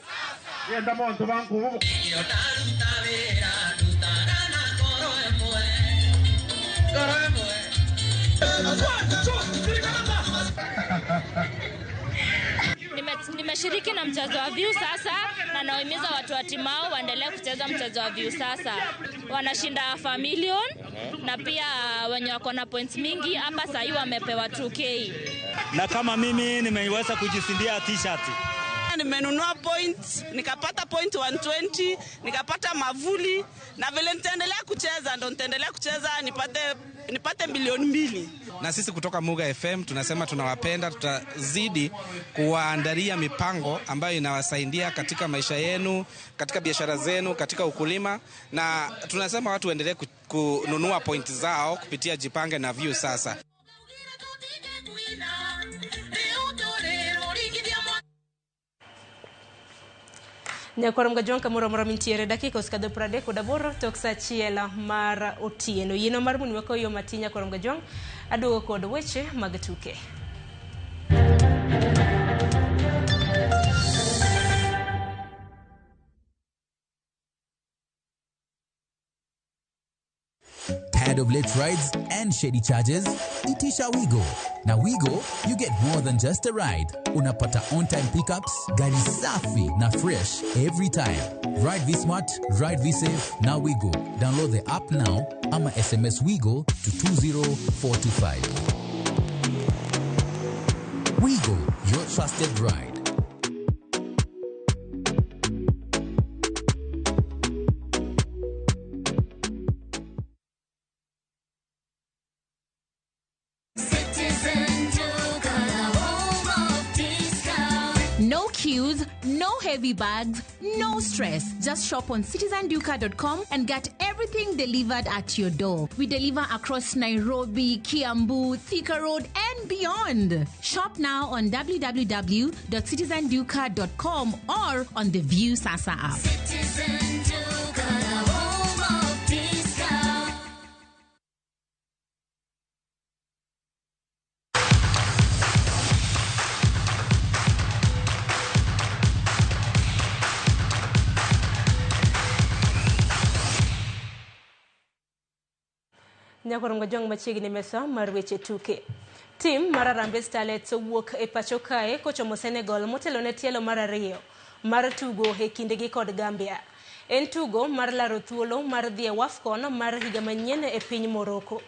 Nimeshiriki na mchezo wa Viusasa na nawahimiza watu wa Timau waendelee kucheza mchezo wa Viusasa. Wanashinda 1 million na pia wenye wako na points mingi hapa sahii wamepewa 2K. Na kama mimi nimeweza kujishindia t-shirt. Nimenunua point, nikapata point 120, nikapata mavuli na vile nitaendelea kucheza ndo nitaendelea kucheza nipate milioni 2. Na sisi kutoka Muga FM tunasema tunawapenda, tutazidi kuwaandalia mipango ambayo inawasaidia katika maisha yenu, katika biashara zenu, katika ukulima, na tunasema watu waendelee kununua point zao kupitia Jipange na Viusasa. Nyakwar Mgajwang' kamoro amora mintiere dakika osekadho 38 tok sa 1 mar otieno. Yieno mar mun wako yo matin Nyakwar Mgajwang' aduogo kod weche mag tuke. Tired of late rides and shady charges? Itisha Wigo. Na Wigo, you get more than just a ride. Unapata on-time pickups, gari safi na fresh every time. Ride V-Smart, ride V-Safe, na Wigo. Download the app now ama SMS Wigo to 20425. Wigo, your trusted ride. No queues, no headaches. heavy bags, no stress. Just shop on citizenduka.com and get everything delivered at your door. We deliver across Nairobi, Kiambu, Thika Road, and beyond. Shop now on www.citizenduka.com or on the View Sasa app. Citizen Duka, the home of discount. Nyakorongo jong machiegni mesa mar weche tuke. Tim mar Harambee Starlets owuok e pacho kae kochomo Senegal motelo ne tielo mar ariyo mar tugo e kindgi kod Gambia. En tugo mar laro thuolo mar dhi e WAFCON mar higa manyien e piny Morocco.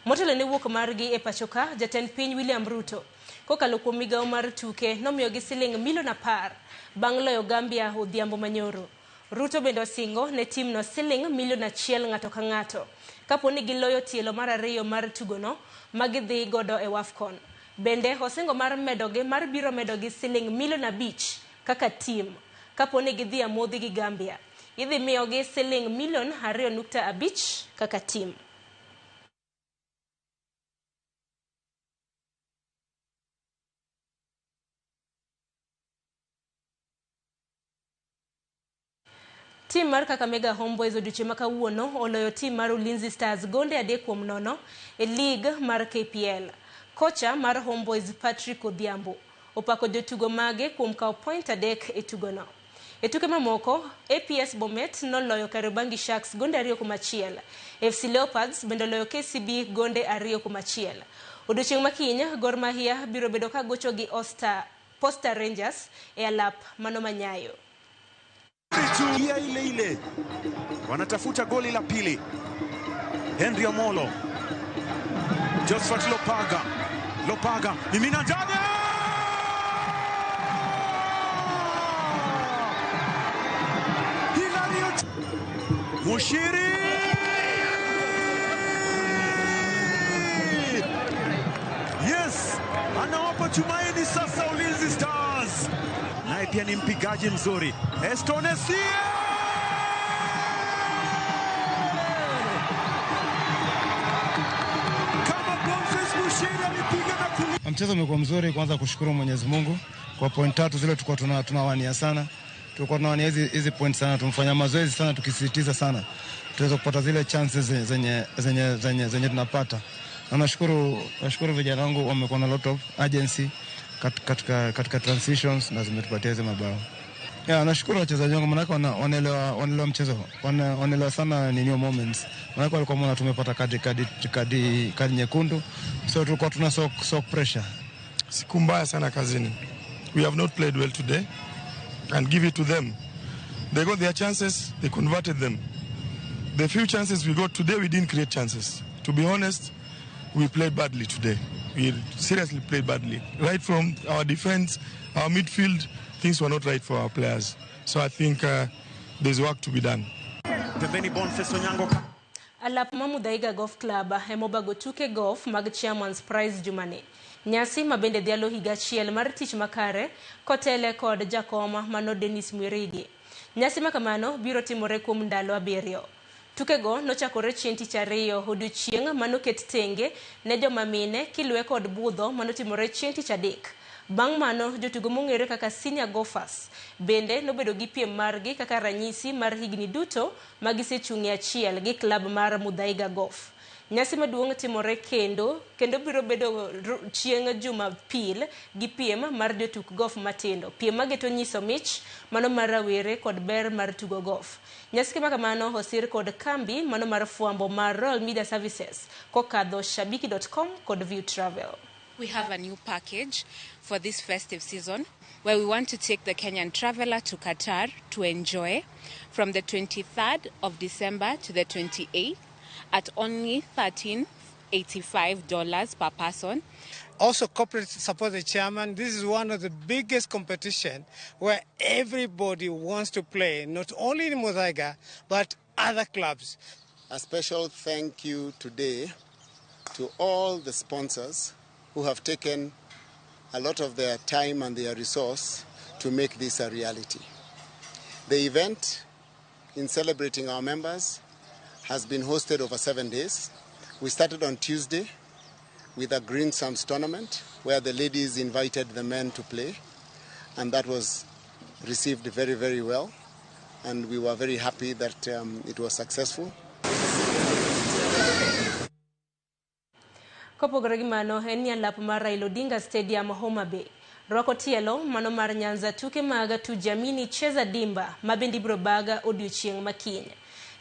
Motelo ne wuok margi e pacho ka, jatend piny William Ruto kokalo kuom migawo mar tuke nomiyogi siling milion 10 bang' loyo Gambia odhiambo manyoro. Ruto bende osingo ne timno siling milion 1 ng'ato ka ng'ato kapo ni giloyo tielo mar ariyo mar tugono ma gidhi godo e WAFCON. Bende osingo mar medogi mar biro medogi siling milion 5 kaka tim kapo ni gidhi amodhi gi Gambia. Idhi miyogi siling milion 2.5 kaka tim. Tim mar Kakamega Homeboys odiochieng' ma kawuono oloyo tim mar Ulinzi Stars gonde 3-0 e lig mar KPL. Kocha mar Homeboys Patrick Odhiambo opako jotugo mage kuom kawo point 3 e tugono. E tuke mamoko, APS Bomet noloyo Kariobangi Sharks gonde 2-1. FC Leopards bende oloyo KCB gonde 2-1. Odiochieng' ma kiny, Gor Mahia biro bedo ka gocho gi Posta Rangers e alap mano manyayo. Ile ile wanatafuta goli la pili. Henry Omolo, Josephat Lopaga, Lopaga mimina ndani. Hilario Mushiri. Yes, anawapa tumaini sasa Ulinzi Stars. Naye pia ni mpigaji mzuri. Estonesia! Kama Boniface Mushiri alipiga na kulia. Mchezo umekuwa mzuri, kwanza kushukuru Mwenyezi Mungu kwa point 3 zile tulikuwa tunawania sana. Tulikuwa tunawania hizi point sana, tumfanya mazoezi sana, tukisisitiza sana tuweze kupata zile chances zenye tunapata. Na nashukuru vijana wangu wamekuwa na lot of urgency katika transitions na zimetupatia hizo mabao. Yeah, nashukuru wachezaji wangu maana wanaelewa mchezo. Wanaelewa sana ni new moments. Maana walikuwa mwana tumepata kadi nyekundu. So tulikuwa tuna soak pressure. Siku mbaya sana kazini. We have not played well today and give it to them. They got their chances, they converted them. The few chances we got today, we didn't create chances. To be honest, we played badly today. We seriously played badly. Right from our defense, our midfield, things were not right for our players. So I think there's work to be done. Alap ma Muthaiga Golf Club emobago tuke golf mag Chairman's Prize jumani. Nyasi mabende dhialo higa achiel mar tich makare kotele kod jakoma mano Dennis Mwirigi. Nyasi makamano biro timore kuom ndalo 7. Tukego nochakore chieng' tich ariyo odiochieng' manoket tenge ne joma mine kiluwe kod budho manotimore chieng' tich adek. Bang' mano jotugo mong'ere kaka senior golfers bende nobedo gi piem margi kaka ranyisi mar higni duto ma gisechung' e achiel gi klab mar Muthaiga Golf. Nyasi maduong' timore kendo biro bedo chieng' Jumapil gi piem mar jotuk golf matindo. Piem mageto nyiso mich mano mar rawere kod ber mar tugo golf. Nyasi makamano osir kod kambi mano mar fwambo mar Royal Media Services kokadho shabiki.com kod View Travel. We have a new package for this festive season where we want to take the Kenyan traveler to Qatar to enjoy from the 23rd of December to the 28th at only $1,385 per person. Also, corporate support the chairman. This is one of the biggest competition where everybody wants to play, not only in Muthaiga, but other clubs. A special thank you today to all the sponsors who have taken a lot of their time and their resource to make this a reality. The event in celebrating our members has been hosted over 7 days. We started on Tuesday with a Greensomes tournament where the ladies invited the men to play, and that was received very, very well, and we were very happy that it was successful. Kopogore gi mano en ni alap mar Raila Odinga Stadium Homa Bay rwako tielo mano mar Nyanza tuke mag Tujiamini Cheza Dimba ma bende ibiro baga odiochieng' ma kiny.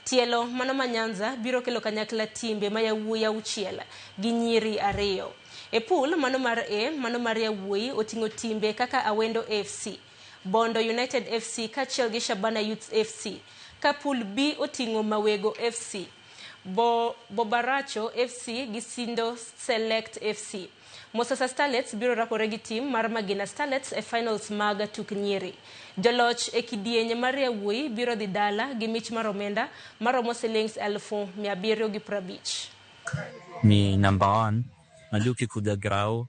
Tielo mano ma Nyanza biro kelo kanyakla timbe ma yawuoyi 6 gi nyiri 2. E pool mano mar A mano mar yawuoyi oting'o timbe kaka Awendo FC, Bondo United FC kaachiel gi Shabana Youth FC, ka pool B oting'o Mawego FC, Bobaracho FC gi Sindo Select FC. Mosasa Starlets biro rakore gi tim mar Magina Starlets e finals mag tuk nyiri. Joloch e kidieny mar yawuoyi biro dhi dala gi mich mar omenda maromo silings 750. Ni number 1. Najua ukikuja grao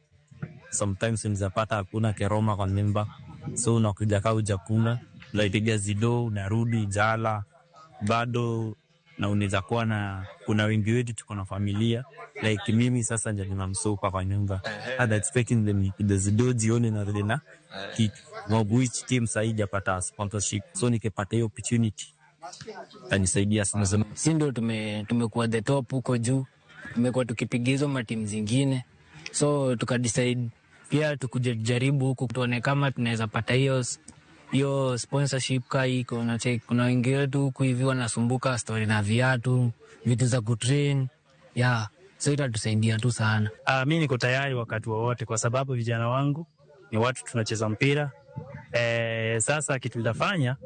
sometimes unaweza hakuna keroma kwa nyumba, so unakuja kaa hujakula, unaipiga zido, unarudi jala bado, na unaweza kuwa na kuna wengi wetu tuko na familia like mimi sasa ndio ninamsopa kwa nyumba. And expecting them the zido jioni na rudi na kitu which team sasa haijapata sponsorship, so nikipata hiyo opportunity itanisaidia sana. Si ndio tumekuwa the top huko juu, tumekuwa tukipiga hizo matimu zingine, so tukadecide pia tukuje jaribu huku tuone kama tunaweza pata hiyo sponsorship ka iko na check. Kuna wengi wetu huku hivi wanasumbuka story na viatu, vitu za kutrain, yeah, so itatusaidia tu sana. Mimi niko tayari wakati wowote kwa sababu vijana wangu ni watu tunacheza mpira. Sasa kitu nitafanya,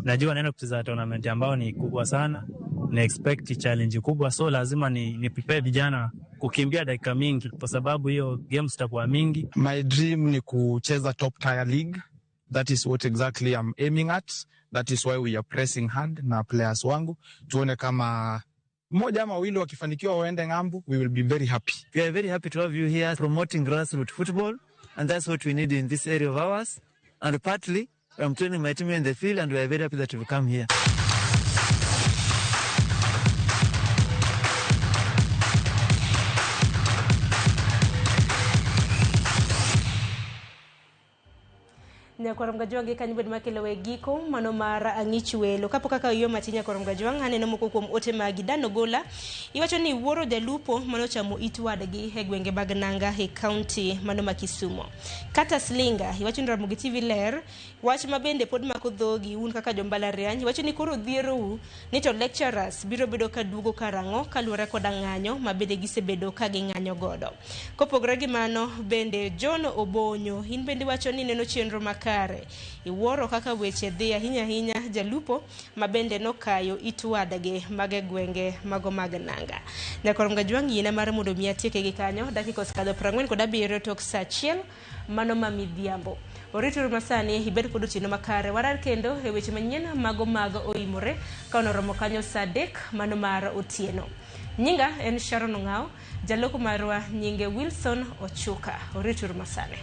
najua naenda kucheza tournament ambao ni kubwa sana, na expect challenge kubwa, so lazima ni prepare vijana kukimbia dakika mingi kwa sababu hiyo games zitakuwa mingi. My dream ni kucheza top tier league. That is what exactly I'm aiming at. That is why we are pressing hard na players wangu. Tuone kama mmoja ama wawili wakifanikiwa waende ng'ambo, we will be very happy. We are very happy to have you here promoting grassroots football, and that's what we need in this area of ours. And partly, I'm training my team in the field, and we are very happy that we've come here. Nyakwar Mgajwang' gi kanyo bed makelo e giko mano mar ang'ich welo. Kapok aka yo matin Nyakwar Mgajwang' aneno moko kuom ote magi. Dan Ogola iwacho ni wuoro jalupo manochamo it wadgi e gwenge mag Nanga e kaunti mano ma Kisumo. Kata Slinga iwacho ni Ramogi TV ler wach ma bende pod mako dhogi un kaka jombalariany. Iwacho ni koro dhierou ni to lecturers biro bedo ka duogo karang'o kaluwore koda ng'anyo ma bende gisebedo ka ging'anyo godo. Kopogore gi mano bende John Obonyo in bende iwacho ni neno chenro makare iwuoro kaka weche dhi ahinya ahinya jalupo ma bende nokayo it wadgi mag gwenge mago mag Nanga. Nyakwar Mgajwang' yiena mar mondo mi atieke gi kanyo dakika osekadho 47 tok saa 1 mano ma midhiambo. Orituru masani ibed kod otieno makare warar kendo e weche manyien mago mag oimore ka onoromo kanyo saa 3 mano mar otieno. Nyinga en Sharon Ong'ao, jaloko marwa nyinge Wilson Ochuka. Orituru masani.